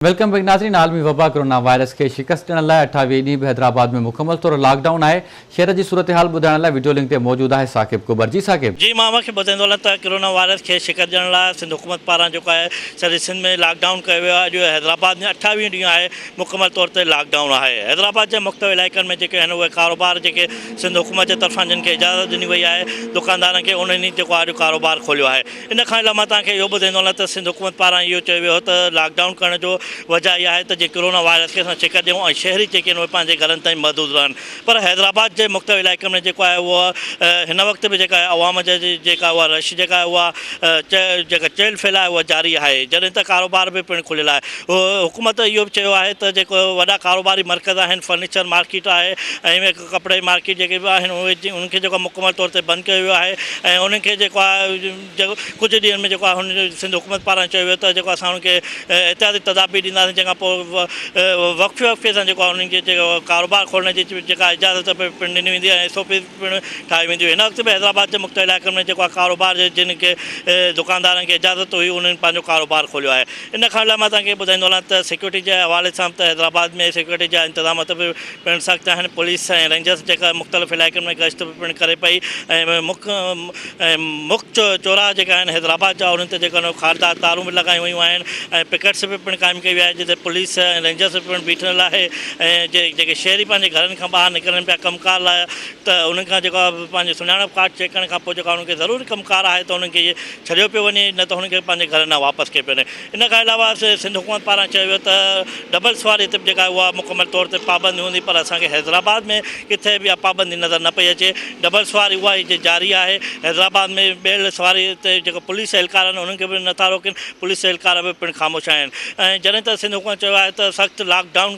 Welcome back ناظرين عالمي وبا ڪرونا وائرس کي شڪست ڏيڻ لاء 28 ڏينهن به حيدرآباد ۾ مڪمل طور لاڪ ڊائون آهي شهر جي صورتحال ٻڌائڻ لاء وڊيو لنڪ تي موجود آهي ثاقب ڪٻر جي ثاقب. جي مان اوهان کي ٻڌائيندو هلان ته ڪرونا وائرس کي شڪست ڏيڻ لاء سنڌ حڪومت پاران جيڪو آهي سڄي سنڌ ۾ لاڪ ڊائون ڪيو ويو آهي اڄ حيدرآباد ۾ 28 ڏينهن آهي مڪمل طور تي لاڪ ڊائون آهي حيدرآباد جي مختلف علائقن ۾ جيڪي آهن اهي ڪاروبار جيڪي سنڌ حڪومت جي طرفان جن کي اجازت ڏني وئي آهي دڪاندارن کي انهن ئي جيڪو آهي اڄ ڪاروبار کوليو آهي ان کان علاوه مان توهان کي اهو ٻڌائيندو هلان ته سنڌ حڪومت پاران اهو چيو ويو هو ته لاڪ ڊائون ڪرڻ جو وجهه اها آهي ته جيئن ڪرونا وائرس کي اسان ڇڪ ڏيون ۽ شهري جيڪي آهن اهي پنهنجي گهرن تائين محدود رهن پر حيدرآباد جي مختلف علائقن ۾ جيڪو آهي اهو هن وقت به جيڪا آهي عوام جي جيڪا اها رش جيڪا آهي اها جيڪا چيل ڦيل آهي اها جاري آهي جڏهن ته ڪاروبار به پڻ کليل آهي حڪومت اهو به چيو آهي ته جيڪو وڏا ڪاروباري مرڪز آهن فرنيچر مارڪيٽ آهي ۽ ڪپڙي جي مارڪيٽ جيڪي به آهن اهي انهن کي جيڪو آهي مڪمل طور تي بند ڪيو ويو آهي ۽ انهن کي جيڪو آهي ڪجهه ڏينهن ۾ جيڪو آهي هن سنڌ حڪومت پاران چيو ويو ته جيڪو اسان انهن کي احتياطي تدابير ڏينداسين جنهن کان پوء وقفي وقفي سان جيڪو آهي انهن کي جيڪو ڪاروبار کولڻ جي جيڪا اجازت پڻ ڏني ويندي ۽ ايس او پيز پڻ ٺاهي وينديون هن وقت به حيدرآباد جي مختلف علائقن ۾ جيڪو آهي ڪاروبار جي جن کي دڪاندارن کي اجازت هئي انهن پنهنجو ڪاروبار کوليو آهي ان کان علاوه مان توهان کي ٻڌائيندو هلان ته سيڪيورٽي جي حوالي سان ته حيدرآباد ۾ سيڪيورٽي جا انتظامات به پڻ سخت آهن، پوليس ۽ رينجرز جيڪا مختلف علائقن ۾ گشت به پڻ ڪري پئي ۽ مک ۽ مک چوراها جيڪا آهن حيدرآباد جا انهن تي جيڪا خاردار تارون به لڳايون ويون آهن ۽ پڪيٽس به پڻ قائم ڪئي وئي آهي جتي پوليس ۽ رينجرز به پڻ بيٺل آهي ۽ جيڪي شهري پنهنجي گهرن کان ٻاهر نڪرن پيا ڪم ڪار لاء ته انهن کان جيڪو پنهنجو سڃاڻپ ڪارڊ چيڪ ڪرڻ کان پوء جيڪا انهن کي ضروري ڪم ڪار آهي ته انهن کي ڇڏيو پيو وڃي نه ته هنن کي پنهنجي گهرن ڏانهن واپس ڪيو پيو وڃي. ان کان علاوه سنڌ حڪومت پاران چيو ويو ته ڊبل سواري تي به جيڪا آهي اها مڪمل طور تي پابندي هوندي پر اسان کي حيدرآباد ۾ ڪٿي به اها پابندي نظر نه پئي اچي ڊبل سواري اها ئي جاري آهي حيدرآباد ۾ ٻيل سواري تي جيڪو پوليس اهلڪار آهن انهن کي به نٿا روڪين پوليس اهلڪار به پڻ خاموش آهن ۽ جڏهن ته سنڌ حڪومت چيو آهي ته سخت لاڪ ڊائون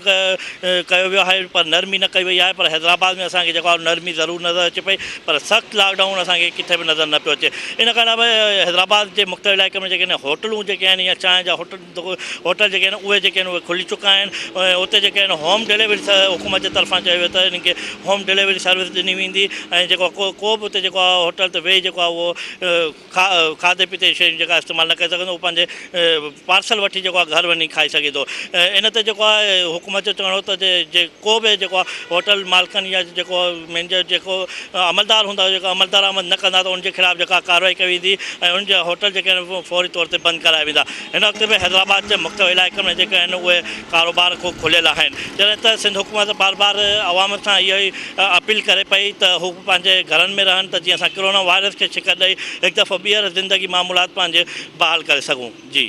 ڪيو ويو آهي پر نرمي نه ڪئي وئي آهي پر حيدرآباد ۾ اسان کي جيڪو آهي نرمي ضرور نظر اچي پئي پر سخت لاڪ ڊائون اسان کي ڪٿي به نظر نه پيو اچي. ان کان علاوه حيدرآباد جي مختلف علائقن ۾ جيڪي آهن هوٽلون جيڪي آهن يا چانهه جا هوٽل هوٽل جيڪي آهن اهي جيڪي آهن اهي کلي چڪا آهن ۽ اتي جيڪي آهن هوم ڊليوري حڪومت جي طرفان چيو ويو ته انهن کي هوم ڊليوري سروس ڏني ويندي ۽ جيڪو ڪو به اتي جيڪو آهي هوٽل تي ويهي جيڪو آهي اهو کاڌي پيتي جون شيون جيڪا استعمال نه ڪري سگهندو اهو پنهنجي پارسل وٺي جيڪو آهي گهر وڃي کائي سگهي ٿو ان تي جيڪو آهي حڪومت جو چوڻ هو ته جي ڪو به جيڪو آهي هوٽل مالڪن يا جيڪو مئنيجر جيڪو عملدار هوندا جيڪو عملدار عمل نه ڪندا ته ان جي خلاف جيڪا ڪارروائي ڪئي ويندي ۽ ان جا هوٽل جيڪي آهن فوري طور تي بند ڪرايا ويندا هن وقت به حيدرآباد جي مختلف علائقن ۾ جيڪي آهن اهي ڪاروبار کليل آهن جڏهن ته سنڌ حڪومت بار بار عوام سان اهو ئي اپيل ڪري پئي ته هو پنهنجي گهرن ۾ رهن ته جيئن اسان ڪرونا وائرس کي شڪست ڏئي هڪ دفعو ٻيهر زندگي معمولات پنهنجي بحال ڪري سگهون جي.